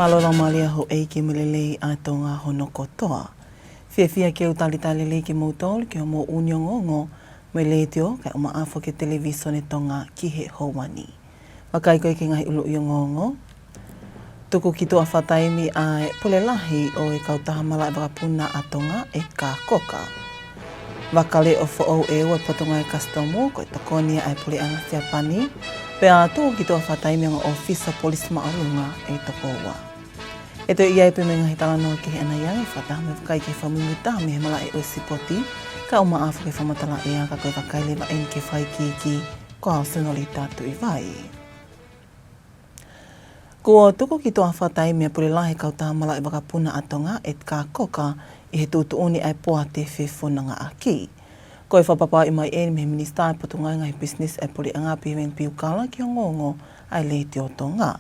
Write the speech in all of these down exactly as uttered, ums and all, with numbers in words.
Mālō e laumālie ʻa houʻeiki mo e lelei ʻa Tonga hono kotoa. Fiefia ke u talitali lelei kimoutolu ki hoʻomou ʻū ongoongo mei he letiō kae ʻumaʻā foki e televīsone Tonga ki he houa ni. Vakai ko ia ki he ngaahi ʻuluʻi ongoongo. Tuku ki tuʻa fakataimi ʻa e pule lahi ʻo e kautaha malaʻe vakapuna ʻa Tonga, ʻEtikaa Koka. Vakaleʻo foʻou ʻe ua e Potungāue Kasitomu, ko e tokoni ia ʻa e puleʻanga Siapani, pea tuku ki tuʻa fakataimi e ongo ʻōfisa polisi māʻolunga ʻe toko ua. ʻE toe ʻi ai pē mo e ngaahi talanoa kehe ʻanai ange, fakataha mo e vakai ki he fakamuimuitaha mei he malaʻe ʻo e sipoti, kae ʻumaʻā foki e fakamatala ʻea, ka ko e vakai leva eni ki he fakaikiiki, ko au Senolita Tuʻivai. Kuo tuku ki tuʻa fakataimi e pule lahi e kautaha malaʻe vakapuna ʻa Tonga, ʻEtikaa Koka, ʻi he tuʻutuʻuni ʻa e poate fefonongaʻaki. Ko e fakapapauʻi mai eni mei he Minisitā e Potungāue Ngaahi Pisinisi ʻa e Puleʻanga, Piveni Piukala, ki he ongoongo ʻa e Letiō Tonga.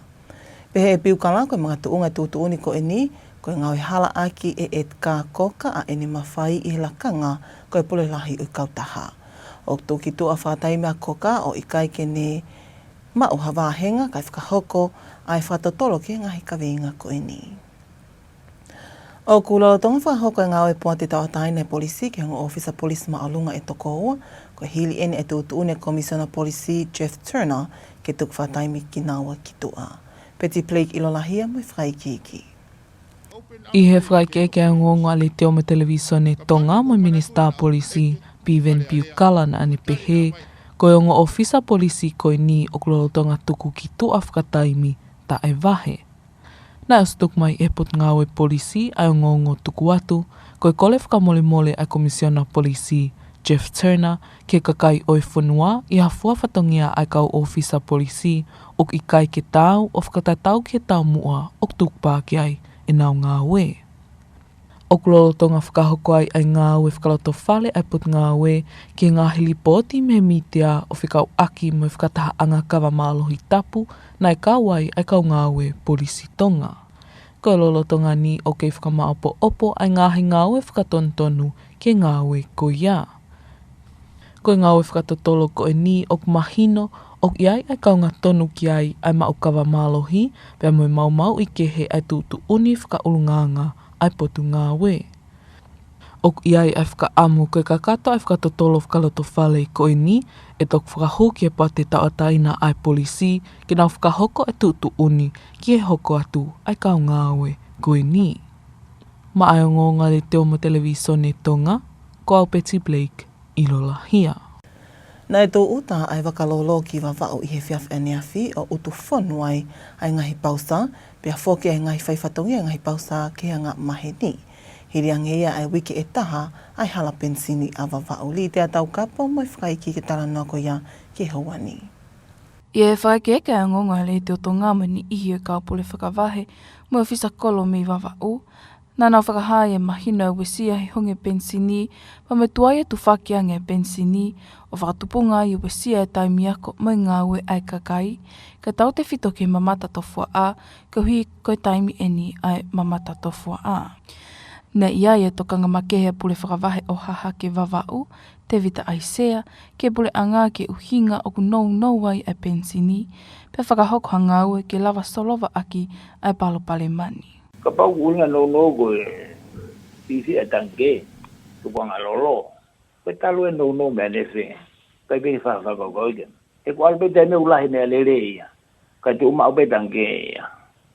Pehē ʻe Piukala ko e makatuʻunga e tuʻutuʻuni ko eni, ko e ngāue halaʻaki ʻe ʻEtikaa Koka ʻa ʻene mafai ʻi he lakanga ko e pule lahi ʻo e kautaha. ʻOku tuku ki tuʻa fakataimi ʻa Koka ʻo ʻikai ke ne maʻu ha vāhenga kae fakahoko ʻa e fakatotolo ki he ngaahi kaveinga ko eni. ʻOku lolotonga fakahoko e ngāue poate tauʻatāina e polisi ki he ongo ʻōfisa polisi māʻolunga ʻe toko ua, ko e hili eni e tuʻutuʻuni e Komisiona Polisi Jeff Turner ke tuku fakataimi kinaua ki tuʻa. Peti Blake ʻIlolahia mo e fakaikiiki. ʻI he fakaʻekeʻeke ʻa e ongoongo ʻa e Letiō mo e Televīsone Tonga mo e Minisitā Polisi, Piveni Piukala, naʻa ne pehē, ko e ongo ʻōfisa polisi ko eni ʻoku lolotonga tuku ki tuʻa fakataimi taʻevahe. Naʻe ʻosi tuku mai ʻe he Potungāue Polisi ʻa e ongoongo tuku atu, ko e kole fakamolemole ʻa e Komisiona Polisi, Jeff Turner, ki he kakai ʻo e fonua ʻi ha fua fatongia ʻa e kau ʻōfisa polisi ʻoku ʻikai ke taau ʻo fakatatau ki he taumuʻa ʻoku tukupā ki ai ʻenau ngāue. ʻOku lolotonga fakahoko ai ʻa e ngāue fakalotofale ʻa e Potungāue ki he ngaahi lipooti mei he mītia ʻo fekauʻaki mo e fakatahaʻanga kava mālohi tapu naʻe kau ai ʻa e kau ngāue polisi Tonga. Ko e lolotonga ni ʻoku kei fakamāʻopoʻopo ʻa e ngaahi ngāue fakatonutonu ki he ngāue ko ia. Ko e ngāue fakatotolo ko eni ʻoku mahino ʻoku ʻi ai ʻa e kaunga tonu ki ai ʻa e maʻu kava mālohi, pea mo e maumauʻi kehe ʻa e tuʻutuʻuni fakaʻulungaanga ʻa e Potungāue. ʻOku ʻi ai ʻa e fakaʻamu ko e kakato ʻa e fakatotolo fakalotofale ko eni ʻe toki fakahū ki he poate tauʻatāina ʻa e polisi ke nau fakahoko e tuʻutuʻuni ki he hoko atu ʻa e kau ngāue ko eni. Maʻa e ongoongo ʻa e Letiō mo e Televīsone Tonga, ko au Peti Blake ʻIlolahia. Naʻe tūʻuta ʻa e vakalolo ki Vavaʻu ʻi he efiafi ʻaneafi ʻo utu fonu ai ʻa e ngaahi pausa, pea foki ʻa e ngaahi faifatongia ʻa e ngaahi pausa ki he anga maheni. Hili ange ia ʻa e uike ʻe taha ʻa e hala penisini ʻa Vavaʻu. Litia Taukapo mo e fakaikiiki ki he talanoa ko ia ki he houa ni. ʻI he fakaʻekeʻeke ʻa e ongoongo ʻa e Letiō Tonga mo e niʻihi ʻo e kau pule fakavahe mo e ʻōfisa kolo mei Vavaʻu, naʻa nau fakahā ʻa e mahino ʻa e uesia he honge penisini, pea mo e tuai e tufaki ange e penisini, ʻo fakatupunga ai e uesia e taimi ako mo e ngāue ʻa e kakai, kae tautefito ki he mamata tofuaʻa, koeʻuhi ko e taimi eni ʻa e mamata tofuaʻa. Naʻe ʻi ai e tokanga makehe ʻa e pule fakavahe ʻo Hahake Vavaʻu, Tevita ʻAisea, ki he puleʻanga ki he ʻuhinga ʻoku nounou ai ʻa e penisini, pea fakahoko ha ngāue ke lava solovaʻaki ʻa e palopalema ni. Kapau ʻoku ʻuhinga nounou ko e fifi ʻa e tangikē, tukuangalolo. Ko e talu e nounou meʻa nefe, ʻikai pē ke fakakaukau ia. He ko e ʻalu pē taimi ʻoku lahi meʻalele ia. Kae tuʻu maʻu pē tangikē ia.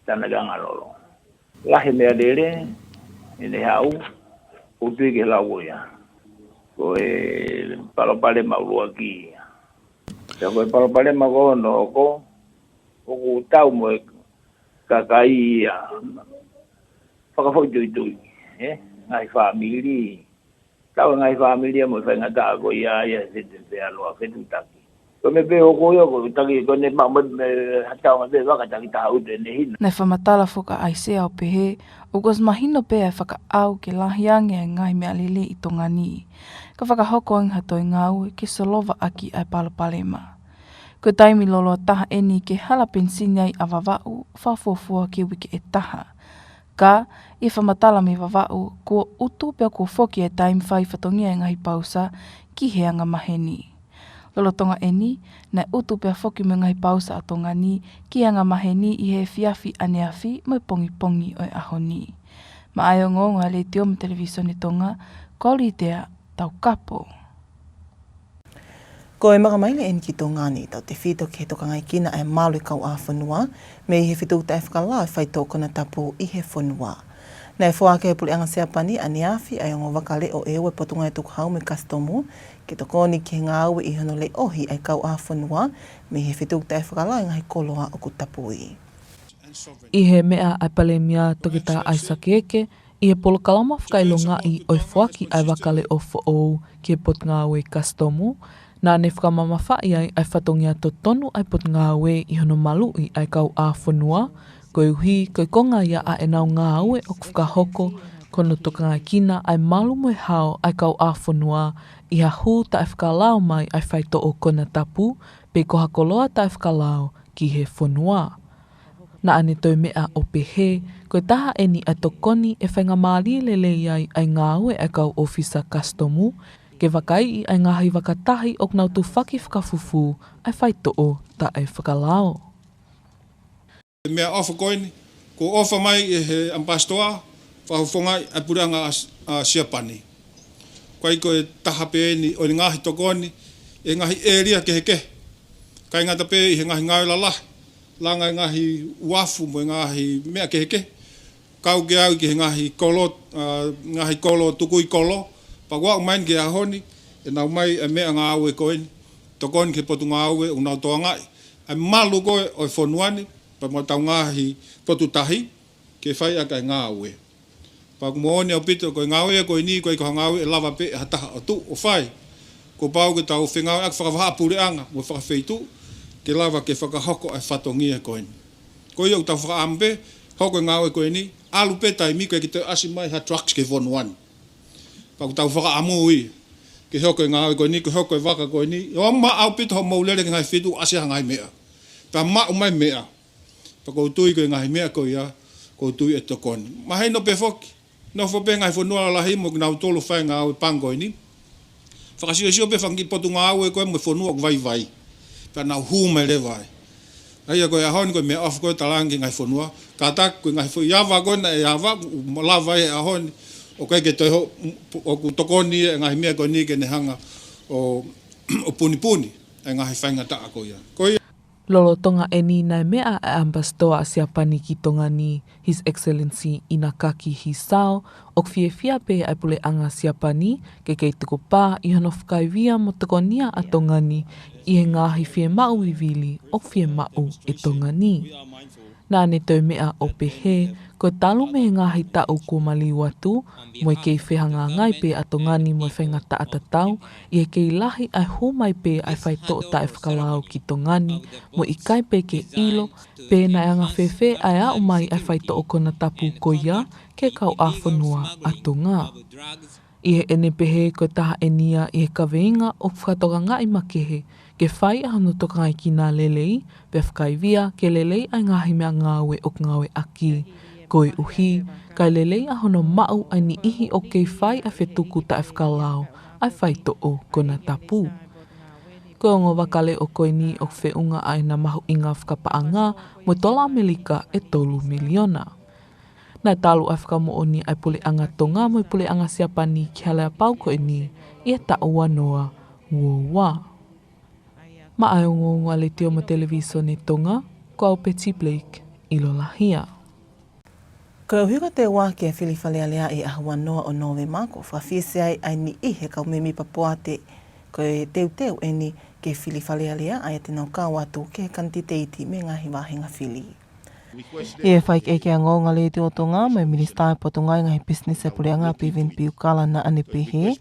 Tana ke angalolo. Lahi meʻalele, ʻene haʻu, ʻoku tui ke lau ia. Ko e palopalema ʻuluaki ia. Pea ko e palopalema ko hono hoko, ʻoku tau mo e kakai ia. Fakafoʻituitui, ē? Ngaahi fāmili. Tau e ngaahi fāmili ia mo e faingataʻa ko ia ia he fetu fealoa, fetuʻutaki. Ko e meʻa pē ʻoku hoko ia ko e taki ko ʻene maʻu mo e, mo e hatau mo e vaka taki taha ʻutu ʻene hina. Naʻe fakamatala foki ʻa ʻAisea ʻo pehē, ʻoku ʻosi mahino pē ʻa e fakaʻau ke lahi ange ʻa e ngaahi meʻalele ʻi Tonga ni. Ka fakahoko ange ha toe ngāue ke solovaʻaki ʻa e palopalema. Ko e taimi loloa taha eni ke hala penisini ai ʻa Vavaʻu, fakafuofua ki he uike ʻe taha. Ka, ʻi he fakamatala mei Vavaʻu, kuo utu pea kuo foki e taimi faifatongia e ngaahi pausa ki he anga maheni. Lolotonga ʻeni, naʻe utu pea foki mo e ngaahi pausa ʻa Tonga ni ki he anga maheni ʻi he efiafi, ʻaneafi mo e pongipongi ʻo e ʻaho ni. Maʻa e ongoongo ʻa e Letiō mo e Televīsone Tonga, ko Litea Taukapo. Ko e makamaile ʻeni ki Tonga ni, tautefito ki he tokangaekina ʻa e malu ʻa e kauʻāfonua mei he fetuʻu taʻefakalao ʻa e faitoʻo konatapu ʻi he fonua. Naʻe foaki ʻe he puleʻanga Siapani ʻaneafi ʻa e ongo vaka leʻo ʻo e Potungāue Tukuhau mo e Kasitomu ke tokoni ki he ngāue ʻi hono leʻohi ʻa e kauʻāfonua mei he fetuʻu taʻefakalao ʻa e ngaahi koloa ʻoku tapui. ʻI he meʻa ʻa e Palēmia Toketā ʻAisake Eke, ʻi he polokalama fakaʻilongaʻi ʻo e foaki ʻa e vaka leʻo foʻou ki he Potungāue Kasitomu, naʻa ne fakamamafaʻi ai ʻa e fatongia totonu ʻa e Potungāue ʻi hono maluʻi ʻa e kauʻāfonua, koeʻuhi ko e konga ia ʻa ʻenau ngāue ʻoku fakahoko, ko hono tokangaekina ʻa e malu mo e hao ʻa e kauʻāfonua ʻi ha hū taʻefakalao mai ʻa e faitoʻo konatapu, pe ko ha koloa taʻefakalao ki he fonua. Naʻa ne toe meʻa ʻo pehē, ko e taha ʻeni ʻa e tokoni ʻe faingamālie lelei ai ʻa e ngāue ʻa e kau ʻōfisa Kasitomu, ke vakaiʻi ʻa e ngaahi vaka tahi ʻoku nau tufaki fakafufū ʻa e faitoʻo taʻefakalao. Meʻaʻofa ko eni, kuo ʻofa mai ʻe he ʻAmipasitoa, fakafofongaʻi ʻa e puleʻanga ʻa, ʻa Siapani. Ko ia ko e taha pē ʻeni ʻo e ngaahi tokoni, ʻi he ngaahi ʻēlia kehekehe. ʻIkai ngata pē ʻi he ngaahi ngāue lalahi, langa e ngaahi uafu mo e ngaahi meʻa kehekehe. Kau ke aʻu ki he ngaahi kolo, ʻa, ngaahi kolo, tukui kolo. Pea kuo aʻu mai ki he ʻaho ni, ʻe nau ʻomai e meʻangāue ko eni. Tokoni ki he potungāue ʻoku nau tokangaʻi ʻa e malu ko ē ʻo e fonua ni, pea mo ʻetau ngaahi potu tahi, ke fai ʻaki ʻa e ngāue. Pea ʻoku moʻoni ʻaupito ko e ngāue ko eni, ʻikai ko ha ngāue ʻe lava pē ʻe ha taha ʻo tuʻu ʻo fai. Kuo pau ke tau fengāueʻaki fakavahaʻapuleʻanga mo fakafeituʻu, ke lava ke fakahoko ʻa e fatongia ko eni. Ko ia ʻoku tau fakaʻamu pē, hoko e ngāue ko eni, ʻalu pē taimi ko ē ke toe ʻasi mai ha drugs ki he fonua ni. Pea ʻoku tau fakaʻamu ia, ke hoko e ngāue ko eni, ke hoko e vaka ko eni, ʻo maʻu ʻaupito hoʻomou lele ki he ngaahi feituʻu ʻasi ha ngaahi meʻa. Pea maʻu mai meʻa. Pea ʻoku ou tui ko e ngaahi meʻa ko ia, ʻoku ou tui ʻe tokoni. Mahino pē foki, nofo pē ngaahi fonua lalahi mo kinautolu fai ngāue pango eni. Fakasiosio pē fanga kiʻi potungāue ko ē mo e fonua ʻoku vaivai. Pea nau hū mai leva ai. ʻA ia ko e ʻaho ni ko e meʻaʻofa ko ē talaange ki he ngaahi fonua. Kātaki ko e ngaahi foʻi ava ko ē naʻe ava, ʻoku lava ai he ʻaho ni. ʻOku ʻikai ke toe ho-, ʻoku tokoni e ngaahi meʻa ko eni ke ne hanga ʻo, ʻo punipuni e ngaahi faingataʻa ko ia. Ko ia. Lolotonga eni naʻe meʻa ʻa e ʻAmipasitoa ʻa Siapani ki Tonga ni, His Excellency Inakaki Hisao, ʻoku fiefia pē ʻa e puleʻanga Siapani ke kei tukupā ʻi hono fakaivia mo tokonia ʻa Tonga ni ʻi he ngaahi fiemaʻu vivili ʻoku fiemaʻu ʻe Tonga ni. Naʻa ne toe meʻa ʻo pehē, ko e talu mei he ngaahi taʻu kuo maliu atu, mo e kei fehangahangai pē ʻa Tonga ni mo e faingataʻa tatau, ʻi he kei lahi ʻa e hū mai pē ʻa e faitoʻo taʻefakalao ki Tonga ni, mo e ʻikai pē ke ʻilo pe naʻe anga fēfē ʻa e aʻu mai ʻa e faitoʻo konatapu ko ia ki he kauʻāfonua ʻa Tonga. ʻI heʻene pehē ko e taha eni ia ʻi he kaveinga ʻoku fakatokangaʻi makehe ke fai ʻa hono tokangaekina lelei, pea fakaivia ke lelei ʻa e ngaahi meʻangāue ʻoku ngāueʻaki. Koeʻuhi, kae lelei ʻa hono maʻu ʻa e niʻihi ʻoku kei fai ʻa e fetuku taʻefakalao ʻa e faitoʻo konatapu. Ko e ongo vaka leʻo ko eni ʻoku feʻunga ʻa ʻena mahuʻinga fakapaʻanga mo e tola ʻAmelika ʻe tolu miliona. Naʻe talu ʻa e fakamoʻoni ʻa e puleʻanga Tonga mo e puleʻanga Siapani ki he aleapau ko eni ʻi he taʻu ua noa ua ua. Maʻa e ongoongo ʻa e Letiō mo e Televīsone Tonga, ko au Betty Blake ʻi Lolahia. Koeʻuhi ko e teuaki e fili Fale Alea ʻi he ʻaho ua noa ʻo Nōvema, kuo fakafisi ai ʻa e niʻihi he kau mēmipa poate ko e teuteu eni ke fili Fale Alea, ʻa ia te nau kau atu ki he kanititeiti mei he ngaahi vāhenga fili. ʻI he fakaʻekeʻeke ʻa e ongoongo ʻa e Letiō Tonga mo e Minisitā ʻo e Potungāue Ngaahi Pisinisi ʻa e Puleʻanga, Piveni Piukala, naʻa ne pehē,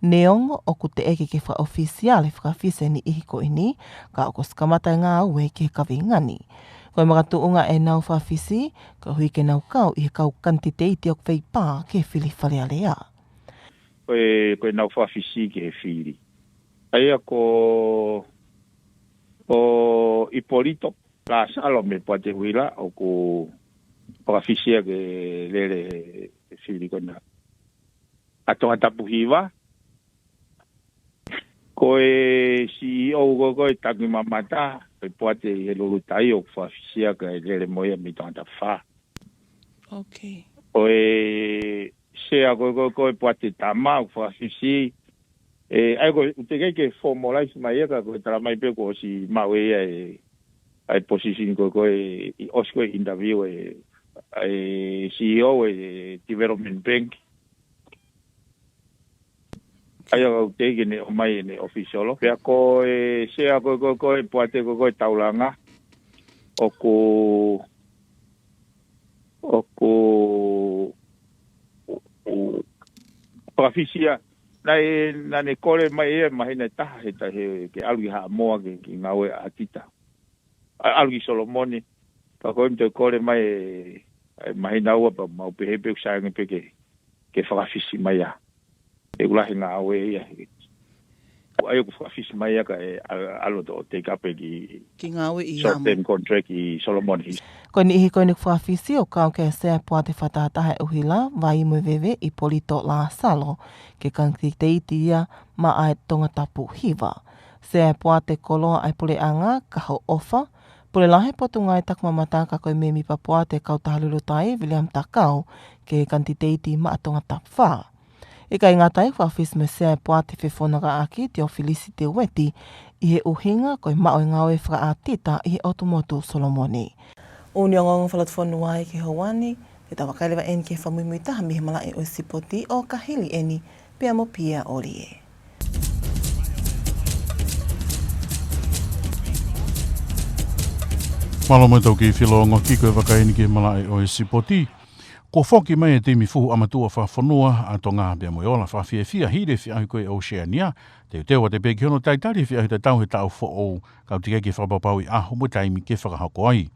neongo ʻoku teʻeki ke fakaʻofisiale fakafisi e niʻihi ko eni, ka ʻoku ʻosi kamata e ngāue ki he kaveinga ni. Ko e makatuʻunga ʻenau fakafisi, koeʻuhi ke nau kau ʻi he kau kanititeiti ʻoku feipā ki he fili Fale Alea. Ko e, ko ʻenau fakafisi ki he fili. ʻA ia ko, ko Ipolito Lasalo mei Poate Huila ʻoku fakafisi ia ke lele he fili ko ena ʻa Tongatapu Hiva. Ko e CEO ko ē ko e Takimamata, ko e poate ʻi he Lulutai ʻoku fakafisi ia kae lele mo ia mei Tongatapu fā. Okay. Ko e sea ko ē ko e, ko e poate tama ʻoku fakafisi, ʻe, ʻa ia ko e, ʻoku teʻeki ke formalize mai ia ka ko e tala mai pē kuo ʻosi maʻu ʻe ia e, ʻa e position ko ē ko e, ʻi ʻosi ko e interview e, ʻa e CEO e Development Bank. ʻA ia ʻoku teʻeki ke ne ʻomai ʻene official. Pea ko e sea ko ē ko e, ko e poate ko ē ko e taulanga. ʻOku, ʻoku, ʻoku, fakafisi ia. Naʻe, naʻa ne kole mai ia māhina ʻe taha he ta-, he, ke ʻalu ki Haʻamoa ke, ke ngāue ʻa Tita. ʻA, ʻalu ki Solomone. Pea ko e toe kole mai e, e māhina ua pea mau pehē pē ʻoku sai ange pē ke, ke fakafisi mai ia. ʻOku lahi e ngāue ia he. ʻA ia ʻoku fakafisi mai ia kae ʻa-, ʻalu ʻo take up e ki, Ki ngāue ʻi short Haʻamoa. Term contract ʻi Solomone. Ko e niʻihi ko eni ʻoku fakafisi ʻoku kau ki he sea poate fakatahataha e ʻuhila, vai mo e veve ʻi Polito Lāsalo, ke kanditeiti ia maʻa e Tongatapu hiva. Sea poate koloa ʻa e puleʻanga, Kaho ʻOfa, pule lahi Potungāue Takimamata ka ko e mēmipa poate Kautaha Lulutai, Viliami Takau, ke kanditeiti maʻa Tongatapu fā. ʻIkai ngata ai, fakafisi mo e sea poate fefonongaʻaki, Teofilisi Teueti, ʻi he ʻuhinga ko e maʻu e ngāue fakaʻātita ʻi he ʻotu motu Solomone. ʻOku ne ongoongo fakalotofonua ai ki he houa ni, pea tau vakai leva eni ki he fakamuimui taha mei he malaʻe ʻo e sipoti ʻo ka hili eni, pea mo Pia ʻOlie. Mālō mo e tau kiʻi felōngoaki ko e vakai eni ki he malaʻe ʻo e sipoti. Kuo foki mai e timi fuhu ʻa mātuʻa fakafonua ʻa Tonga pea mo e ola fakafiefia hili e feʻauhi ko ē ʻa Oceania, teuteu atu pē ki hono talitali e feʻauhi tatau he taʻu foʻou, ka ʻoku teʻeki ke fakapapauʻi ʻaho mo e taimi ke fakahoko ai.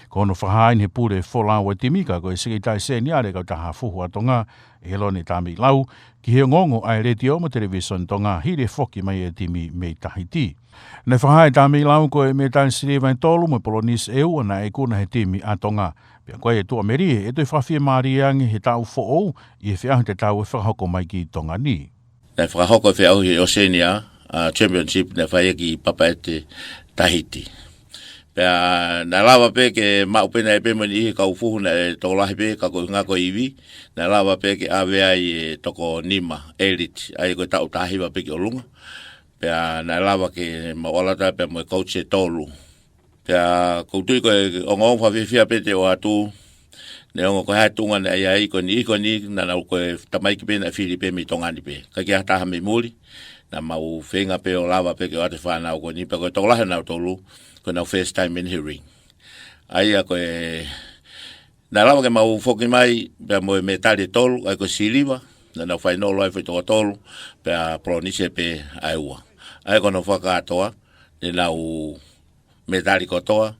Ko hono fakahā eni ʻe he pule folau ʻa e timi ka ko e Sekelitali Seniale Kautaha Fuhu ʻa Tonga, ʻe Helone Tameilau, ki he ongoongo ʻa e Letiō mo e Televisone Tonga hili e foki mai e timi mei Tahiti. Naʻe fakahā ʻe Tameilau ko e mētali siliva ʻe tolu mo e polonise ʻe ua naʻe ikuna ʻe he timi ʻa Tonga. Pea ko e tuʻamelie ʻe toe fakafiemālie ange he taʻu foʻou ʻi he feʻauhi tatau ʻe fakahoko mai ki Tonga ni. Naʻe fakahoko e feʻauhi ʻi Oceania, ʻa e Championship naʻe fai ia ki Papeʻete, Tahiti. Pea naʻe lava pē ke maʻu pē naʻe pē mo e niʻihi kau fuhu naʻe tokolahi pē ka ko e ʻuhinga ko e ivi, naʻe lava pē ke ʻave ai e toko nima, elite, ʻa ia ko e taʻu taha hiva pē ki ʻolunga. Pea naʻe lava ke mau ʻalu atu pea mo e coach ʻe tolu. Pea ʻoku ou tui ko e ongoongo fakafiefia pē te u ʻoatu, neongo ko e hā e tuʻunga naʻe ʻi ai, ko e niʻihi ko eni naʻa nau ko e tamaiki pē naʻe fili pē mei Tonga ni pē. ʻIkai ke ʻi ai ha taha mei muli, naʻa mau feinga pē ʻo lava pē ke ʻoatu e fānau ko eni, pea ko e tokolahi ʻo nautolu, ko ʻenau first time ʻi he ring. ʻA ia ko e naʻe lava ke mau foki mai pea mo e mētali ʻe tolu, ʻa ia ko e siliva, naʻa nau fainolo ai foʻi toko tolu, pea polonise pē ʻa e ua. ʻA ia ko hono fakakātoa, ne nau mētali kotoa.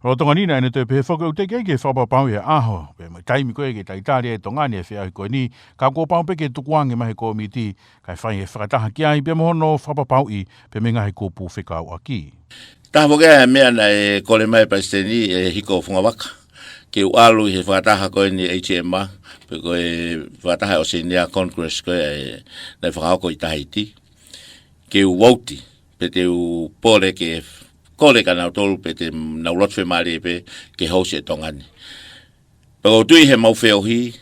Lolotonga ni naʻa ne toe pehē foki ʻoku teʻeki ai ke fakapapauʻi e ʻaho pea mo e taimi ko ē ke talitali ai ʻe Tonga ni e feʻauhi ko eni, ka kuo pau pē ke tukuange mai ʻe he kōmiti kae fai e fakataha ki ai pea mo hono fakapapauʻi pea mo e ngaahi kupu fekauʻaki. Taha foki ʻa e meʻa naʻe kole mai ʻe he Palesiteni ʻe Hiko Fungavaka ke u ʻalu ʻi he fakataha ko eni ʻa e H M, pe ko e fakataha ʻa e Oceania Congress ko ē naʻe fakahoko ʻi Tahiti, ke u vouti pe te u pole ke kole kia nautolu pe te nau loto fiemālie pē ke host ʻe Tonga ni. Pea ʻoku ou tui he mau feohi,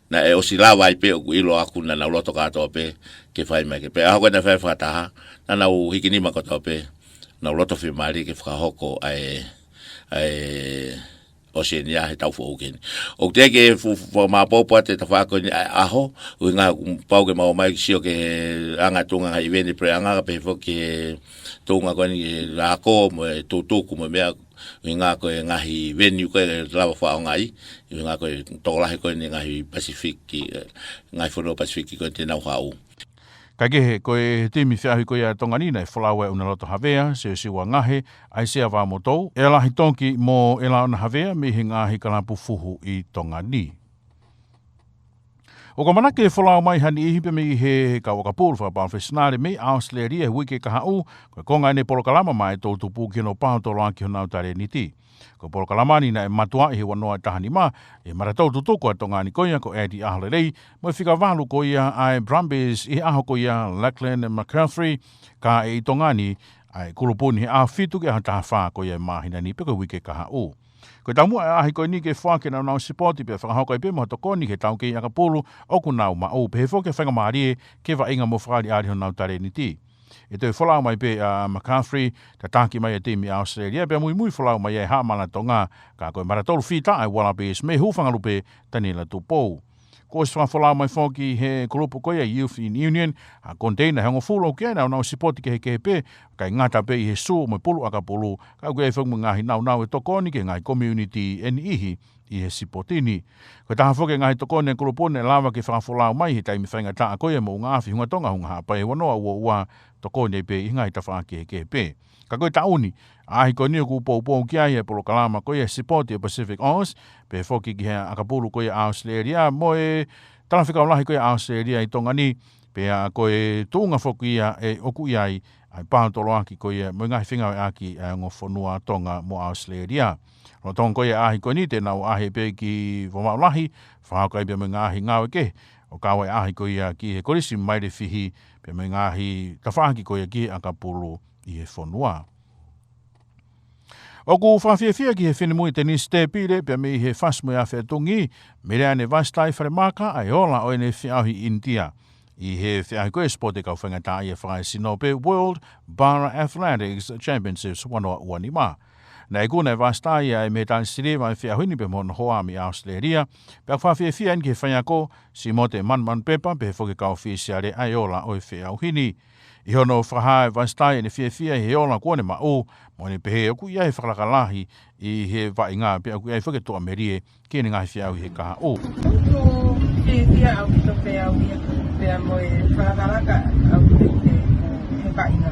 naʻe ʻosi lava ai pē ʻoku ʻilo ʻaʻaku naʻa nau loto kātoa pē ke fai mai ke. Pea ʻaho ko ē naʻe fai ai e fakataha, naʻa nau hiki nima kotoa pē, nau loto fiemālie ke fakahoko ʻa e, ʻa e Oceania he taʻu foʻou ko eni. ʻOku teʻeki ke fu-, fu-, fakamāpopo atu e tafaʻaki ko eni ʻa e ʻaho, ʻuhinga kuo pau ke mau ō mai ke sio ki he anga e tuʻunga ngaahi ʻiveni puleʻanga, pehē foki ki he tuʻunga ko eni ki he ako mo e tutuku mo e meʻa, ʻuhinga ko e ngaahi venue ko ē lava fakaʻaongaʻi, ʻuhinga ko e tokolahi ko eni ngaahi Pasifiki, eh, ngaahi fonua Pasifiki ko ē te nau haʻu. Kae kehe, ko e timi feʻauhi ko ia ʻa Tonga ni naʻe folau ai ʻa ʻUnaloto Havea, Siosiua Ngahe, ʻAisea Vamotou, ʻElahi Toki mo ʻElaona Havea mei he ngaahi kalapu fuhu ʻi Tonga ni. ʻOku ʻamanaki ke folau mai ha niʻihi pē mei he kau ʻakapulu fakapalofesinale mei ʻAositelēlia he uike kahaʻu, ko e konga ʻeni e polokalama maʻa e toʻutupu ki hono paotoloaki honau talēniti. Ko e polokalama ni naʻe mātuʻaki he ua noa taha nima ʻe he matatou tutuku ʻa Tonga ni ko ia ko Andy ʻAholelei, mo e fika valu ko ia ʻa e Brumbies ʻi he ʻaho ko ia, Lachlan McCaffrey, ka ʻe ʻi Tonga ni ʻa e kulupu ni he ʻaho fitu ki he ʻaho taha fā ko ia ʻo e māhina ni pe ko e uike kahaʻu. Ko e taumuʻa e ʻaʻahi ko eni ke foaki ʻenau sipoti pea fakahoko ai pē mo ha tokoni ki he taukei ʻakapulu ʻoku nau maʻu, pehē foki ki he faingamālie ke vaʻinga mo fakaʻaliʻali honau talēniti. ʻE toe folau mai pē ʻa McCaffrey, tataki mai e timi ʻa ʻAositelēlia, pea muimui folau mai ʻa Haʻamana Tonga, ka ko e matatolu fita ʻa e Wallabies mei he hūfanga lupe, Taniela Tupou. Kuo ʻosi fakafolau mai foki ʻe he kulupu ko ia Youth in Union ha koniteina ʻe hongofulu ʻoku ʻi ai ʻenau sipoti kehekehe pē, ʻikai ngata pē ʻi he sū mo e pulu ʻakapulu, ka ʻoku ʻi ai foki mo e ngaahi nāunau ʻe tokoni ki he ngaahi community ʻe niʻihi ʻi he sipoti ni. Ko e taha foki e ngaahi tokoni ʻa e kulupu ni naʻe lava ke fakafolau mai he taimi faingataʻa ko ia moʻunga afi Hunga Tonga Hunga Haʻapai ua noa ua ua, tokoni ai pē ʻi he ngaahi tafaʻaki kehekehe pē. Ka ko e taʻu ni, ʻaʻahi ko eni ʻoku poupou ki ai e polokalama ko ia sipoti ʻo e Pacific Oz, pehē foki ki he ʻakapulu ko ia ʻa ʻAositelēlia mo e talafekau lahi ko ia ʻa ʻAositelēlia ʻi Tonga ni, pea ko e tuʻunga foki ia ʻe ʻoku ʻi ai ʻa e paotoloaki ko ia mo e ngaahi fengāueʻaki ʻa e ongo fonua Tonga mo ʻAositelēlia. Lolotonga ko ia ʻaʻahi ko eni te nau ʻaʻahi pē ki Vavaʻu Lahi, fakahoko ai pē mo e ngaahi ngāue kehe, ʻo kau ai ʻaʻahi ko ia ki he Kolisi Mailefihi, pea mo e ngaahi tafaʻaki ko ia ki he ʻakapulu ʻi he fonua. ʻOku fakafiefia ki he finemui tenisi tēpile pea mei he Fasi mo e Afi Atungi, Meleane Vasitai Falemaka, ʻa e ola ʻo ʻene feʻauhi ʻi ʻInitia ʻi he feʻauhi ko ia sipoti kau faingataʻaʻia fakaesino pe World Para Athletics Championships ua noa ua nima. Naʻe ikuna ʻe Vasitai ʻa e mētali siliva ʻi he feʻauhi ni pea mo hono hoa mei ʻAositelēlia, pea ʻoku fakafiefia eni ki he faiako, Simote Manumanupepa, pehē foki ki he kau ʻōfisiale ʻa e ola ʻo e feʻauhi ni. ʻI hono fakahā ʻe Vasitai ʻene fiefia ʻi he ola kuo ne maʻu, mo ʻene pehē ʻoku ʻi ai e fakalaka lahi ʻi he vaʻinga pea ʻoku ʻi ai foki e tuʻamelie ki heʻene ngaahi feʻauhi he kahaʻu. ʻOku fiefia ʻaupito pē au ia, pea mo e fakalakalaka ʻaupito he vaʻinga.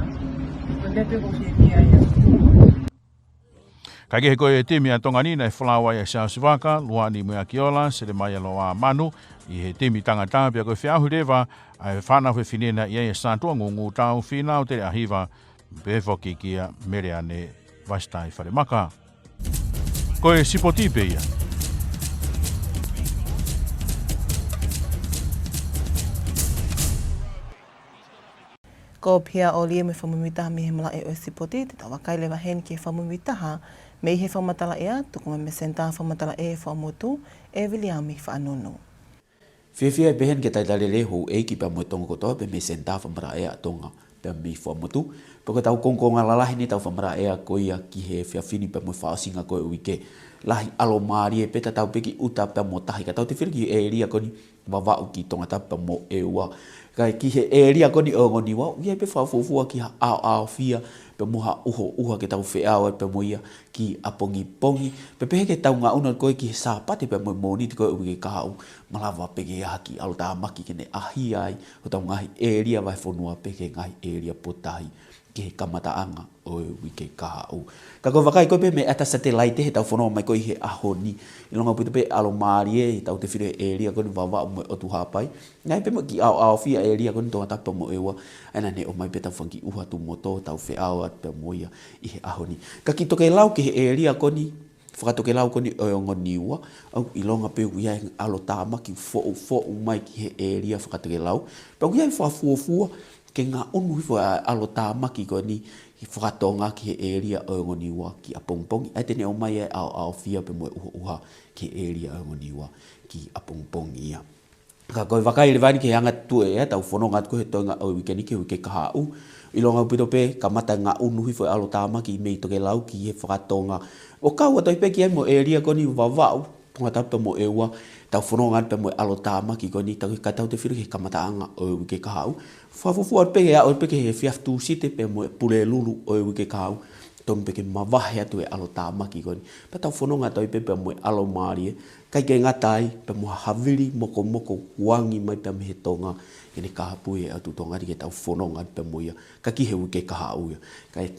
Ko e meʻa pē ʻoku fiefia ai au. Kae kehe ko e timi ʻa Tonga ni naʻe folau ai ʻa Siaosi Vaka, Luani Muiakiola, Selemaia Loa Manu, ʻi he timi tangata, pea ko e feʻauhi leva ʻa e fānau fefine naʻe ʻi ai ʻa Sātua Ngungutau, Fīnau Teleʻahiva, pehē foki kia Meleane Vasitai Falemaka. Ko e sipoti pē ia. Ko Pia ʻOlie mo e fakamuimuitaha mei he malaʻe ʻo e sipoti, te tau vakai leva heni ki he fakamuimuitaha mei he fakamatala ʻea, tuku mai mei he Senitā Fakamatala ʻEa Fuaʻamotu, ʻe Viliami Faʻanunu. Fiefia ʻi he pehē ni ki he talitali lelei houʻeiki pea mo e Tonga kotoa pē mei he Senitā Fakamatala ʻEa Tonga pea mei Fuaʻamotu. Pea ko ʻetau kongokonga lalahi ʻeni ʻetau fakamatala ʻea ko ia ki he efiafi ni pea mo e fakaʻosinga ko ē ʻo e uike. Lahi ʻalomālie pē tatau pē ki ʻuta pea mo tahi. Ka tau tefito ki he ʻēlia ko eni Vavaʻu ki Tongatapu pea mo ʻEua. Kae ki he ʻēlia ko eni ʻo e ongo Niua, ʻoku ʻi ai pē fakafuofua ki ha ʻaoʻaofia pea mo ha ʻuhoʻuha ke tau feʻao ai pea mo ia ki ʻapongipongi. Pea pehē ki heʻetau ngaʻunu ko ē ki he Sāpate pea mo e Mōnite ko ē ʻo e uike kahaʻu, malava pē ke ʻi ai ha kiʻi ʻalotāmaki ke ne ʻahia ai hotau ngaahi ʻēlia vahefonua pe ki he ngaahi ʻēlia potu tahi ki he kamataʻanga ʻo e uike kahaʻu. Ka ko e vakai ko ē pē mei he ʻata satelaite heʻetau fononga mai ko ē he ʻaho ni, ʻilonga ʻaupito pē ʻalomālie ʻetau tefito he ʻēlia ko eni Vavaʻu mo e ʻOtu Haʻapai. Naʻe ʻi ai pē mo e kiʻi ʻaoʻaofia ʻēlia ko eni Tongatapu pea mo ʻEua, ʻa ia naʻa ne ʻomai pē ʻetau fanga kiʻi ʻuha tuʻu mo tō ʻetau feʻao atu pea mo ia ʻi he ʻaho ni. Ka ki tokelau ki he ʻēlia ko eni, fakatokelau ko eni ʻo e ongo Niua, ʻoku ʻilonga pē ʻoku ʻi ai e ʻalotāmaki foʻufoʻu mai ki he ʻēlia fakatokelau. Pea ʻoku ʻi ai e fakafuofua ke ngaʻunu hifo ʻa e ʻalotāmaki ko eni fakatonga ki he ʻēlia ʻo e ongo Niua ki ʻapongipongi. ʻA ia te ne ʻomai e ʻaoʻaofia pea mo e ʻuhoʻuha ki he ʻēlia ʻo e ongo Niua ki ʻapongipongi ia. Ka ko e vakai leva eni ki he anga tuʻu ʻa ʻetau fononga atu ko ē he toenga ʻo e uike ni ki he uike kahaʻu. ʻIlonga ʻaupito pē, kamata ngaʻunu hifo e ʻalotāmaki mei tokelau ki he fakatonga. ʻO kau atu ai pē ki ai mo e ʻēlia ko eni Vavaʻu, Tongatapu pea mo ʻEua, ʻetau fononga atu pea mo e ʻalotāmaki ko eni, tau, ka tau tefito ki he kamataʻanga ʻo e uike kahaʻu. Fakafuofua pē ke aʻu pē ki he efiafi Tūsite pea mo e Pulelulu ʻo e uike kahaʻu. Tonu pē ke mavahe atu e ʻalotāmaki ko eni. Pea tau fononga atu ai pē pea mo e ʻalomālie. ʻIkai ke ngata ai, pea mo ha havili mokomoko kuangi mai pea mei he Tonga, ke ne kāpui e ʻOtu Tonga ni ke tau fononga atu pea mo ia, ka ki he uike kahaʻu ia. Kae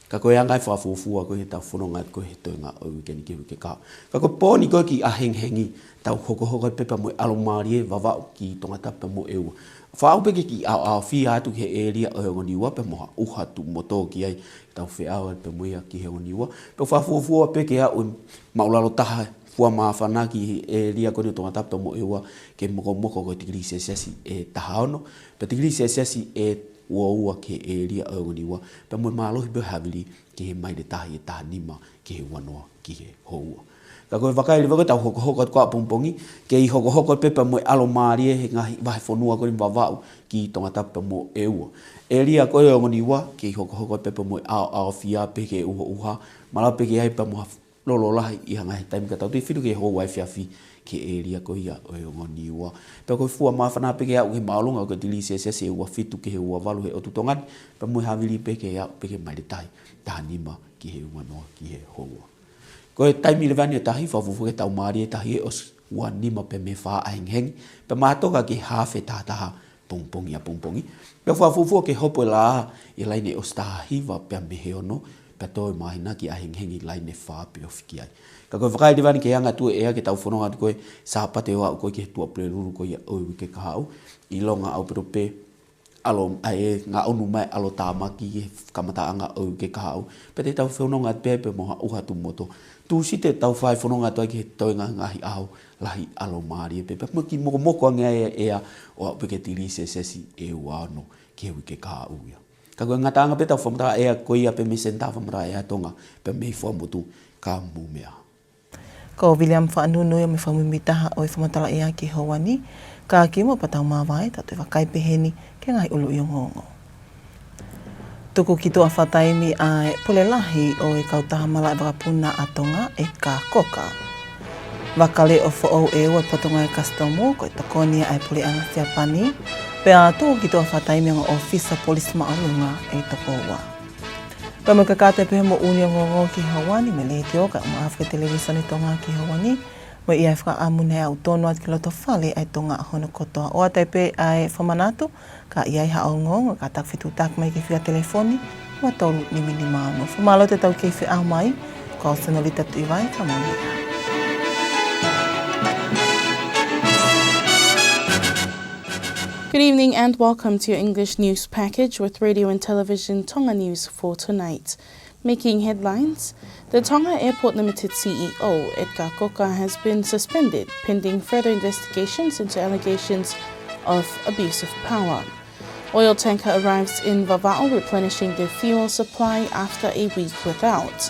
Ka ko e anga e fakafuofua ko ē heʻetau fononga ko ē he toenga ʻo e uike ni ki he uike kahaʻu. Ka ko e pō ni ko ē ki ʻahengihengi, tau hokohoko ai pē pea mo e ʻalomālie Vavaʻu ki Tongatapu pea mo ʻEua. Fakaʻau pē ke kiʻi ʻaoʻaofia atu ki he ʻēlia ʻo e ongo Niua pea mo ha ʻuha tuʻu motu ki ai, tau feʻao ai pea mo ia ki he ongo Niua. Pea fakafuofua pē ke aʻu e māʻulalo taha fua māfana ki he ʻēlia ko eni ʻo Tongatapu pea mo ʻEua ke mokomoko ko e tikilī selesiasi ʻe taha ono, pea tikilī selesiasi ʻe ua ua ki he ʻēlia ʻo e ongo Niua, pea mo e mālohi pē ʻo e havili ki he maile tahi ʻe taha nima ki he ua noa ki he houa. Ka ko e vakai leva ko ē ʻetau hokohoko atu ko ē ʻapongipongi, kei hokohoko pē pea mo e ʻalomālie he ngaahi vahefonua ko eni Vavaʻu ki Tongatapu pea mo ʻEua. ʻĒlia ko ē ʻo e ongo Niua, kei hokohoko pē pea mo e ʻaoʻaofia pē ki he ʻuhoʻuha, malava pē ke ʻi ai pea mo ha lolo lahi ʻi ha ngaahi taimi ka tau tui fitu ki he houa efiafi ki he ʻēlia ko ia ʻo e ongo Niua. Pea ko e fua māfana pē ke aʻu ki he māʻolunga ko e tikilī selesiasi ʻe ua fitu ki he ua valu he ʻotu Tonga ni, pea mo e havili pē ke aʻu pē ki he maile tahi, taha nima ki he ua noa ki he houa. Ko e taimi leva ni ʻo e tahi, fakafuofua ke tau mālie e tahi ʻe ʻosi ua nima pea mei he fā ʻahengihengi, pea mātoka ki he hafe taha taha pongipongi ʻapongipongi. Pea fakafuofua ke hopo e laʻā ʻi he laine ʻosi taha hiva pea mei he ono, pea toe māhina ki ʻahengihengi laine fā pea ofi ki ai. Ka ko e vakai leva ni ki he anga ʻetau ʻea ke tau fononga atu ko ē Sāpate ʻo aʻu ko ē ki he Tuʻapulelulu ko ia ʻo e uike kahaʻu, ʻilonga ʻaupito pē ʻalo, ʻa e ngaʻunu mai ʻalotāmaki he kamataʻanga ʻo e uike kahaʻu, pea te tau fononga atu pē pea mo ha ʻuha tuʻu motu. Tūsite tau fai fononga atu ai ki he toenga ngaahi ʻaho lahi ʻalomālie pē, pea mo e kiʻi mokomoko ange ai e ʻea ʻo aʻu pē ki he tikilī selesiasi ʻe ua ono ki he uike kahaʻu ia. Ka ko e ngataʻanga pē ʻetau fakamatala ʻea ko ia pē mei he Senitā Fakamatala ʻEa Tonga pea mei Fuaʻamotu, ka mou meʻa. Ko William Faʻanunui ʻa e fakamuimuitaha ʻo e fakamatala ʻea ki he houa ni, ka kimuʻa pea tau māvae, tau toe vakai pē heni ki he ngaahi ʻuluʻi ongoongo. Tuku ki tuʻa fakataimi ʻa e pule lahi ʻo e kautaha malaʻe vakapuna ʻa Tonga, ʻEdgar Cocker. Vakaleʻo foʻou ʻe ua e Potungāue Kasitomu, ko e tokoni ia ʻa e puleʻanga Siapani, pea tuku ki tuʻa fakataimi e ongo ʻōfisa polisi māʻolunga ʻe toko ua. Pea mo e kakato pē hoʻomou ʻuluʻi ongoongo ki he houa ni mei he Letiō kae ʻumaʻā foki e Televīsone Tonga ki he houa ni, mo e ʻi ai e fakaʻamu naʻe aʻu tonu atu ki loto fale ʻa e Tonga ʻa hono kotoa. ʻOatu ai pē ʻa e fakamanatu, ka ʻi ai haʻo ongoongo, kātaki fetuʻutaki mai ki he fika telefoni ua tolu nima nima ono. Fakamālō atu ʻetau kei feʻao mai, ko au Senolita Tuʻivai, ka mou meʻa. Good evening and welcome to your English news package with Radio and Television Tonga News for tonight. Making headlines, the Tonga Airport Limited C E O, Edgar Cocker, has been suspended pending further investigations into allegations of abuse of power. Oil tanker arrives in Vavaʻu replenishing their fuel supply after a week without.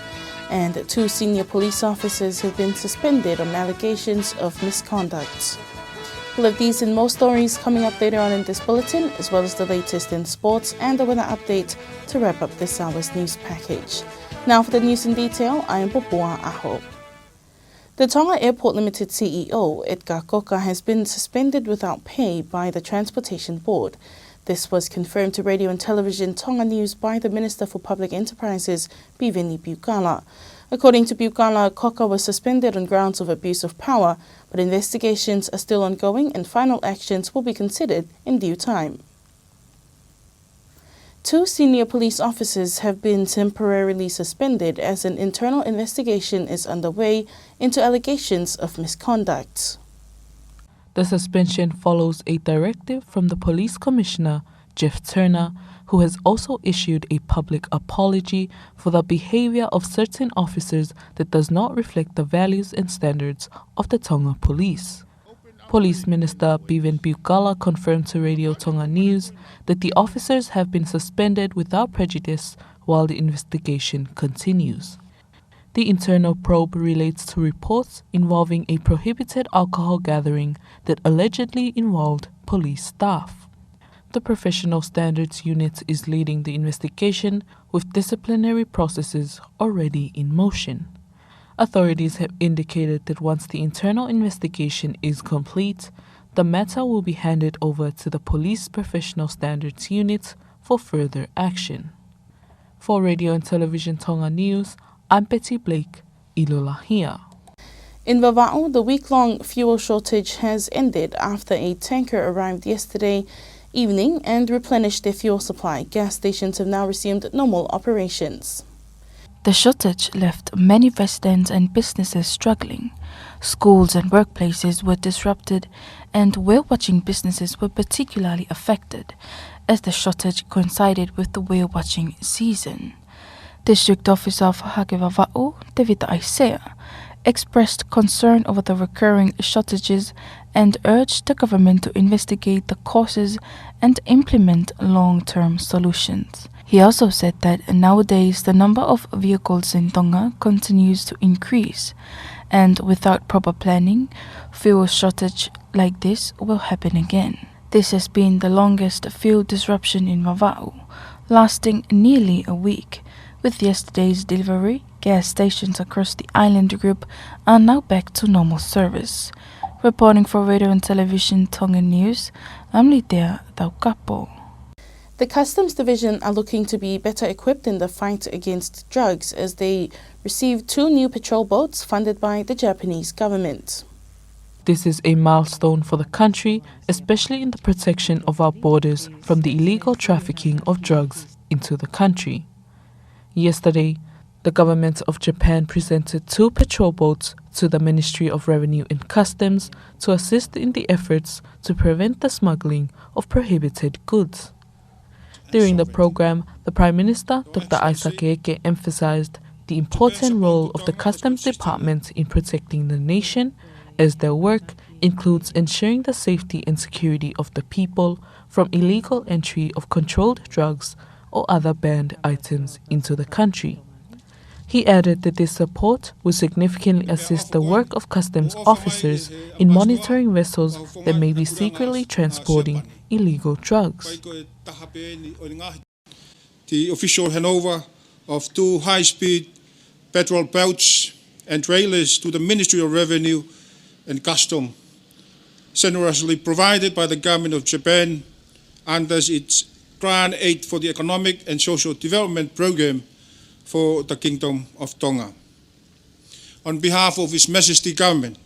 And two senior police officers have been suspended on allegations of misconduct. We'll have these and more stories coming up later on in this bulletin, as well as the latest in sports and the weather update to wrap up this hour's news package. Now for the news in detail, I am Popua Aho. The Tonga Airport Limited C E O, Edgar Cocker, has been suspended without pay by the Transportation Board. This was confirmed to Radio and Television Tonga News by the Minister for Public Enterprises, Piveni Piukala. According to Piukala, Cocker was suspended on grounds of abuse of power, but investigations are still ongoing and final actions will be considered in due time. Two senior police officers have been temporarily suspended as an internal investigation is underway into allegations of misconduct. The suspension follows a directive from the Police Commissioner, Jeff Turner, who has also issued a public apology for the behavior of certain officers that does not reflect the values and standards of the Tonga Police. Police Minister Piveni Piukala confirmed to Radio Tonga News that the officers have been suspended without prejudice while the investigation continues. The internal probe relates to reports involving a prohibited alcohol gathering that allegedly involved police staff. The Professional Standards Unit is leading the investigation, with disciplinary processes already in motion. Authorities have indicated that once the internal investigation is complete, the matter will be handed over to the Police Professional Standards Unit for further action. For Radio and Television Tonga News, I'm Betty Blake, ʻIlolahia. In Vavaʻu, the week-long fuel shortage has ended after a tanker arrived yesterday evening and replenished their fuel supply. Gas stations have now resumed normal operations. The shortage left many residents and businesses struggling. Schools and workplaces were disrupted, and whale watching businesses were particularly affected, as the shortage coincided with the whale watching season. District Officer for Hake Vavaʻu, Tevita ʻAisea, expressed concern over the recurring shortages and urged the government to investigate the causes and implement long-term solutions. He also said that nowadays the number of vehicles in Tonga continues to increase, and without proper planning, fuel shortage like this will happen again. This has been the longest fuel disruption in Vavaʻu, lasting nearly a week. With yesterday's delivery, gas stations across the island group are now back to normal service. Reporting for Radio and Television Tonga News, I'm Litea Taukapo. The Customs Division are looking to be better equipped in the fight against drugs as they receive two new patrol boats funded by the Japanese government. This is a milestone for the country, especially in the protection of our borders from the illegal trafficking of drugs into the country. Yesterday, the government of Japan presented two patrol boats to the Ministry of Revenue and Customs to assist in the efforts to prevent the smuggling of prohibited goods. During the program, the Prime Minister, Doctor Isaac Eke, emphasized the important role of the Customs Department in protecting the nation, as their work includes ensuring the safety and security of the people from illegal entry of controlled drugs or other banned items into the country. He added that this support will significantly assist the work of customs officers in monitoring vessels that may be secretly transporting illegal drugs. The official handover of two high-speed patrol boats and trailers to the Ministry of Revenue and Custom, generously provided by the Government of Japan under its Grant Aid for the Economic and Social Development Program for the Kingdom of Tonga. On behalf of His Majesty Government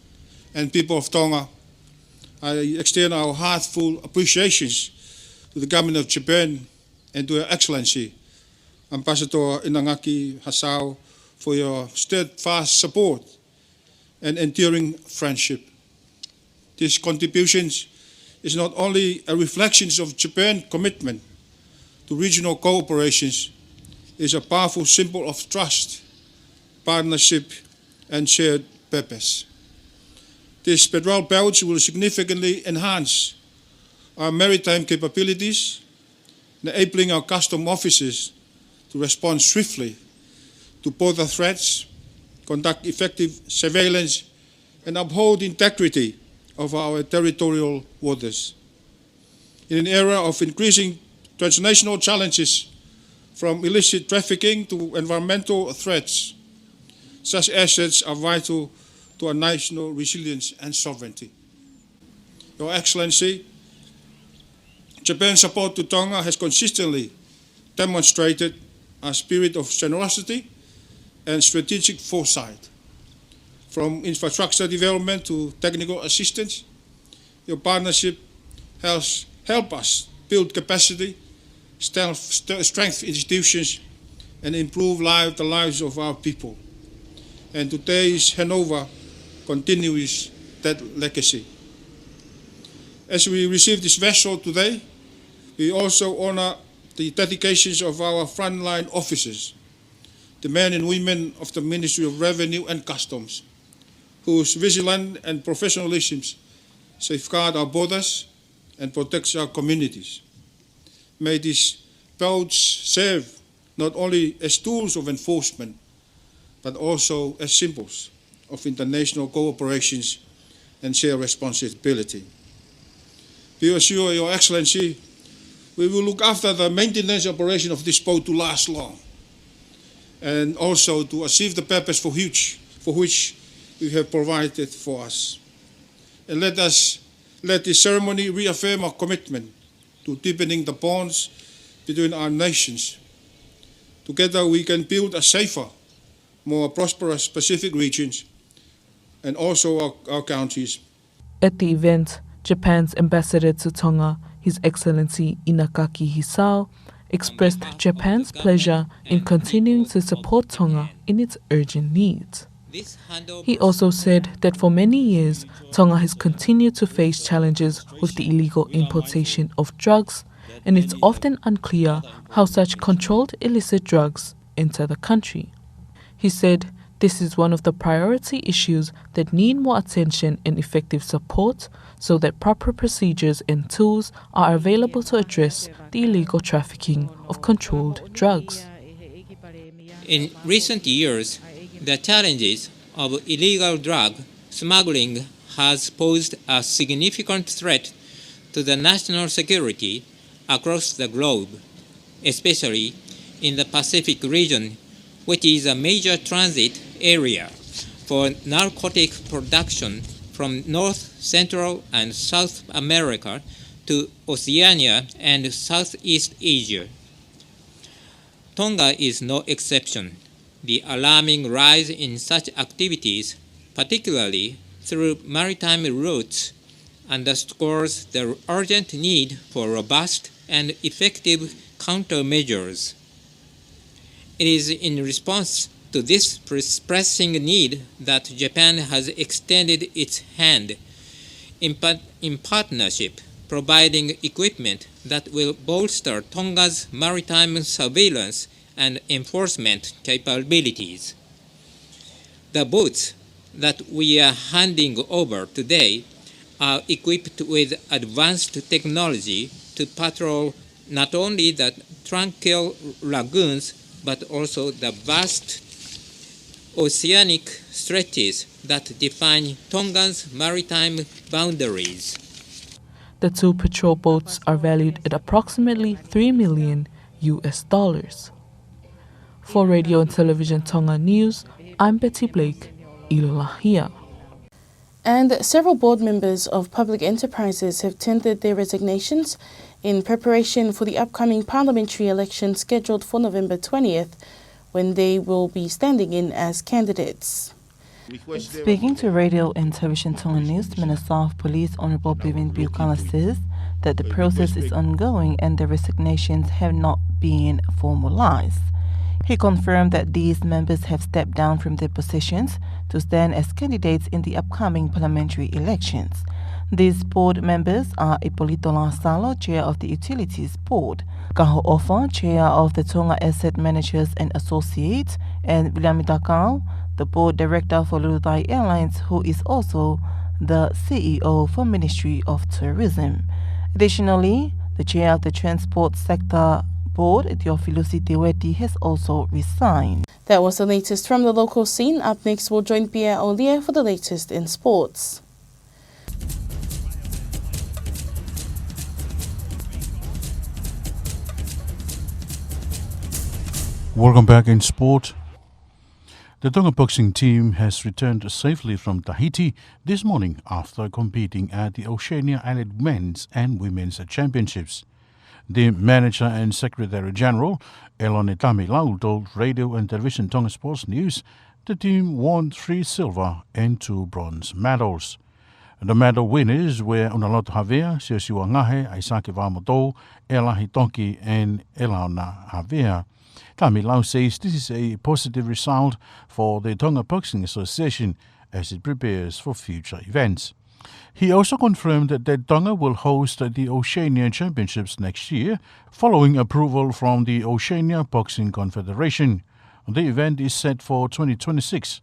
and people of Tonga, I extend our heartfelt appreciations to the Government of Japan and to Her Excellency Ambassador Inagaki Hisao for your steadfast support and enduring friendship. This contribution is not only a reflection of Japan's commitment to regional cooperations, it is a powerful symbol of trust, partnership, and shared purpose. This patrol boat will significantly enhance our maritime capabilities, enabling our custom officers to respond swiftly to border threats, conduct effective surveillance, and uphold the integrity of our territorial waters. In an era of increasing transnational challenges, from illicit trafficking to environmental threats, such assets are vital to our national resilience and sovereignty. Your Excellency, Japan's support to Tonga has consistently demonstrated a spirit of generosity and strategic foresight. From infrastructure development to technical assistance, your partnership has helped us build capacity, strength, st-, strengthen institutions, and improve life, the lives of our people. And today's handover continues that legacy. As we receive this vessel today, we also honor the dedications of our frontline officers, the men and women of the Ministry of Revenue and Customs, whose vigilance and professionalism safeguard our borders and protects our communities. May these boats serve not only as tools of enforcement, but also as symbols of international cooperations and shared responsibility. Be assured, Your Excellency, we will look after the maintenance operation of this boat to last long, and also to achieve the purpose for which, for which you have provided for us. And let us, let this ceremony reaffirm our commitment to deepening the bonds between our nations. Together we can build a safer, more prosperous Pacific regions and also our, our countries. At the event, Japan's ambassador to Tonga, His Excellency Inagaki Hisao, expressed Japan's pleasure in continuing to support Tonga in its urgent needs. He also said that for many years, Tonga has continued to face challenges with the illegal importation of drugs, and it's often unclear how such controlled illicit drugs enter the country. He said this is one of the priority issues that need more attention and effective support so that proper procedures and tools are available to address the illegal trafficking of controlled drugs. In recent years, the challenges of illegal drug smuggling has posed a significant threat to the national security across the globe, especially in the Pacific region, which is a major transit area for narcotic production from North, Central, and South America to Oceania and Southeast Asia. Tonga is no exception. The alarming rise in such activities, particularly through maritime routes, underscores the urgent need for robust and effective countermeasures. It is in response to this pres-, pressing need that Japan has extended its hand in, par-, in partnership, providing equipment that will bolster Tonga's maritime surveillance and enforcement capabilities. The boats that we are handing over today are equipped with advanced technology to patrol not only the tranquil lagoons, but also the vast oceanic stretches that define Tonga's maritime boundaries. The two patrol boats are valued at approximately three million U S dollars. For Radio and Television Tonga News, I'm Betty Blake, ʻIlolahia. And several board members of public enterprises have tendered their resignations in preparation for the upcoming parliamentary election scheduled for November twentieth, when they will be standing in as candidates. Speaking to Radio and Television Tonga News, Minister of Police Honourable Piveni Piukala says that the process is ongoing and the resignations have not been formalised. He confirmed that these members have stepped down from their positions to stand as candidates in the upcoming parliamentary elections. These board members are Ippolito Lasalo, Chair of the Utilities Board, Kaho ʻOfa, Chair of the Tonga Asset Managers and Associates, and Viliami Takau, the Board Director for Lulutai Airlines, who is also the C E O for Ministry of Tourism. Additionally, the Chair of the Transport Sector Board, Teofilusi Teveti, has also resigned. That was the latest from the local scene. Up next, we'll join Pierre Olie for the latest in sports. Welcome back in sport. The Tonga boxing team has returned safely from Tahiti this morning after competing at the Oceania Allied Men's and Women's Championships. The manager and secretary general, Elone Tamilau, told Radio and Television Tonga Sports News the team won three silver and two bronze medals. The medal winners were Unaloto Havea, Siosiua Ngahe, ʻAisake Vamotou, Elahi Toki, and Elaona Havea. Tamilau says this is a positive result for the Tonga Boxing Association as it prepares for future events. He also confirmed that Tonga will host the Oceania Championships next year, following approval from the Oceania Boxing Confederation. The event is set for twenty twenty-six,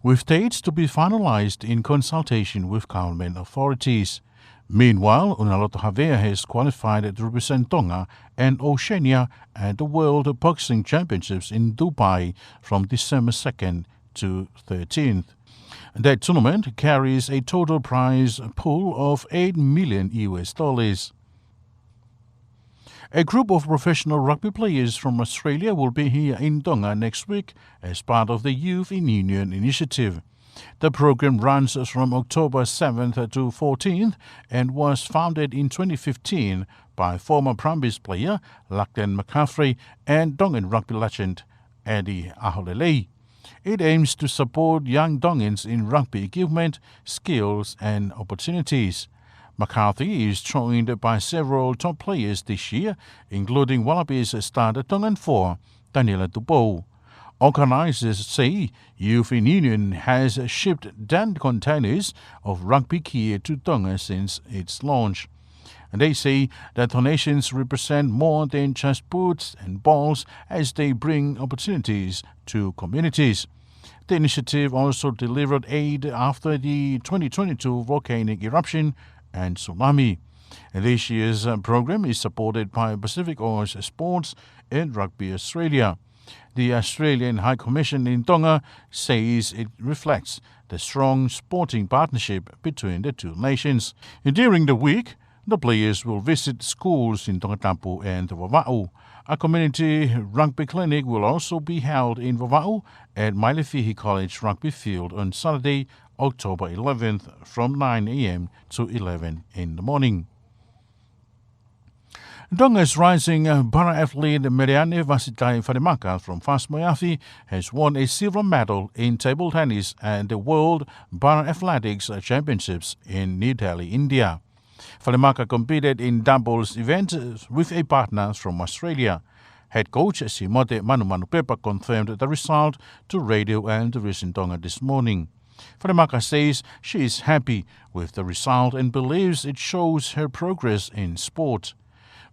with dates to be finalized in consultation with government authorities. Meanwhile, Unaloto Havea has qualified to represent Tonga and Oceania at the World Boxing Championships in Dubai from December second to thirteenth. That tournament carries a total prize pool of eight million U S dollars. A group of professional rugby players from Australia will be here in Tonga next week as part of the Youth in Union initiative. The program runs from October seventh to fourteenth and was founded in twenty fifteen by former Brumbies player Lachlan McCaffrey and Tongan rugby legend Eddie Aholelei. It aims to support young Tongans in rugby equipment, skills and opportunities. McCarthy is joined by several top players this year, including Wallabies starter Tongan forward Taniela Tupou. Organizers say Youth in Union has shipped ten containers of rugby gear to Tonga since its launch. And they say that donations represent more than just boots and balls, as they bring opportunities to communities. The initiative also delivered aid after the twenty twenty-two volcanic eruption and tsunami. And this year's, uh, program is supported by Pacific Oars Sports and Rugby Australia. The Australian High Commission in Tonga says it reflects the strong sporting partnership between the two nations. And during the week, the players will visit schools in Tongatapu and Vavaʻu. A community rugby clinic will also be held in Vavaʻu at Mailefihi College Rugby Field on Saturday, October eleventh, from nine a.m. to eleven in the morning. Tonga's rising, uh, para athlete Meleane Vasitai Falemaka from Fast Moeafi has won a silver medal in table tennis at the World Para Athletics Championships in New Delhi, India. Falemaka competed in doubles event, uh, with a partner from Australia. Head coach Simote Manumanupepa confirmed the result to Radio and Television Tonga this morning. Falemaka says she is happy with the result and believes it shows her progress in sport.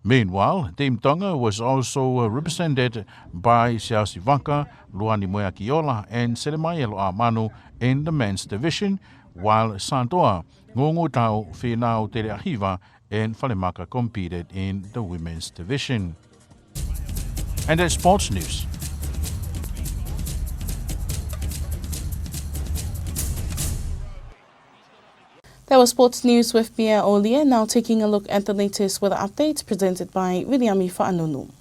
Meanwhile, Team Tonga was also, uh, represented by Siaosi Vaka, Luani Moeakiola, and Selemaia Loʻamanu in the men's division, while Santoa, Ngungutau, Finau Teleahiva, and Falemaka competed in the women's division. And that's sports news. That was sports news with Mia Olia. Now taking a look at the latest weather updates presented by Viliami Faʻanunu.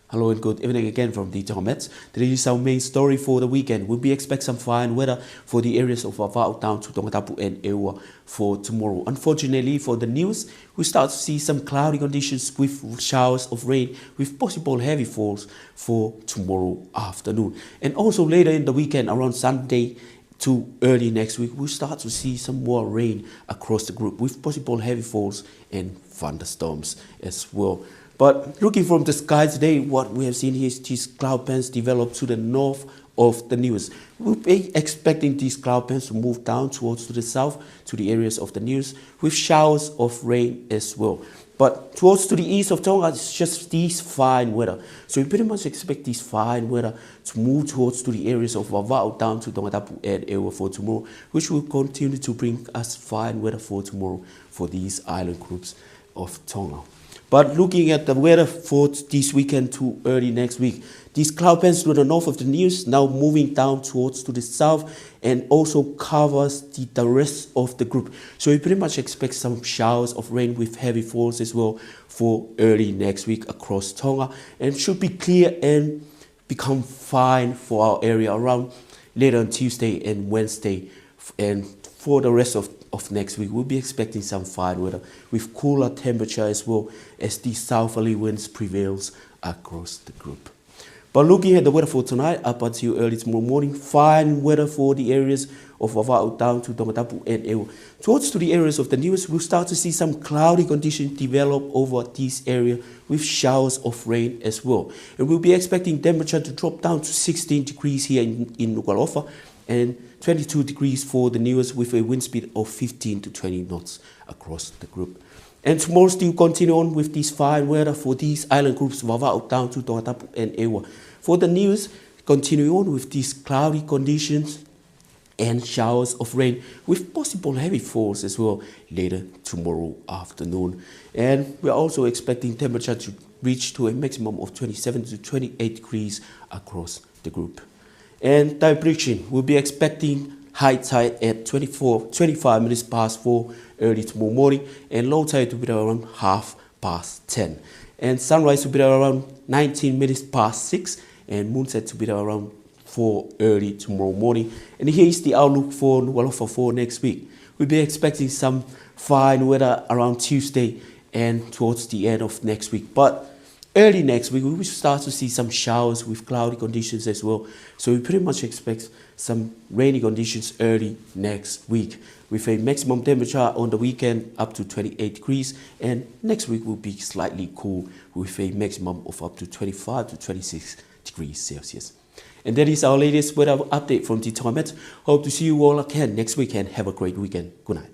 Hello and good evening again from the Tonga Met. Today is our main story for the weekend. We'll be expect some fine weather for the areas of Vavaʻu down to Tongatapu and ʻEua for tomorrow. Unfortunately for the Niuas, we start to see some cloudy conditions with showers of rain with possible heavy falls for tomorrow afternoon. And also later in the weekend, around Sunday to early next week, we'll start to see some more rain across the group with possible heavy falls and thunderstorms as well. But looking from the sky today, what we have seen here is these cloud bands develop to the north of the Niuas. We'll be expecting these cloud bands to move down towards to the south, to the areas of the Niuas, with showers of rain as well. But towards to the east of Tonga, it's just these fine weather. So we pretty much expect these fine weather to move towards to the areas of Vavaʻu down to Tongatapu and ʻEua for tomorrow, which will continue to bring us fine weather for tomorrow for these island groups of Tonga. But looking at the weather for this weekend to early next week, these cloud bands to the north of the Niuas now moving down towards to the south and also covers the, the rest of the group. So we pretty much expect some showers of rain with heavy falls as well for early next week across Tonga, and should be clear and become fine for our area around later on Tuesday and Wednesday. F-, and for the rest of, of next week, we'll be expecting some fine weather with cooler temperature as well as the southerly winds prevails across the group. But looking at the weather for tonight, up until early tomorrow morning, fine weather for the areas of Vavaʻu down to Tongatapu and ʻEua. Towards to the areas of the Niuas, we'll start to see some cloudy conditions develop over this area with showers of rain as well. And we'll be expecting temperature to drop down to sixteen degrees here in, in Nukuʻalofa and twenty-two degrees for the Niuas with a wind speed of fifteen to twenty knots across the group. And tomorrow still continue on with this fine weather for these island groups, Vavaʻu down to Tongatapu and ʻEua. For the Niuas, continue on with these cloudy conditions and showers of rain with possible heavy falls as well later tomorrow afternoon. And we are also expecting temperature to reach to a maximum of twenty-seven to twenty-eight degrees across the group. And tide prediction, we'll be expecting high tide at twenty-four, twenty-five minutes past four early tomorrow morning, and low tide to be around half past ten. And sunrise to be around nineteen minutes past six, and moonset to be around four early tomorrow morning. And here is the outlook for Nukuʻalofa for next week. We'll be expecting some fine weather around Tuesday and towards the end of next week. But Early next week, we will start to see some showers with cloudy conditions as well. So we pretty much expect some rainy conditions early next week, with a maximum temperature on the weekend up to twenty-eight degrees, and next week will be slightly cool with a maximum of up to twenty-five to twenty-six degrees Celsius. And that is our latest weather update from the Tonga Met. Hope to see you all again next week and have a great weekend. Good night.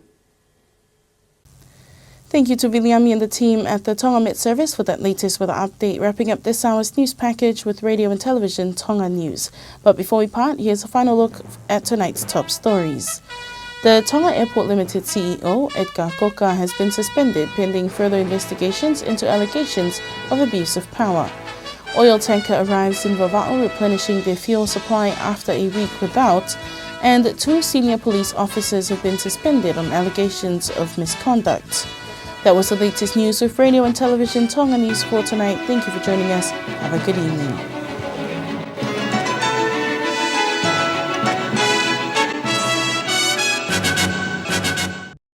Thank you to Viliami and the team at the Tonga Met Service for that latest weather update, wrapping up this hour's news package with Radio and Television Tonga News. But before we part, here's a final look at tonight's top stories. The Tonga Airport Limited C E O, Edgar Cocker, has been suspended pending further investigations into allegations of abuse of power. Oil tanker arrives in Vavaʻu, replenishing their fuel supply after a week without, and two senior police officers have been suspended on allegations of misconduct. That was the latest news with Radio and Television Tonga News for tonight. Thank you for joining us. Have a good evening.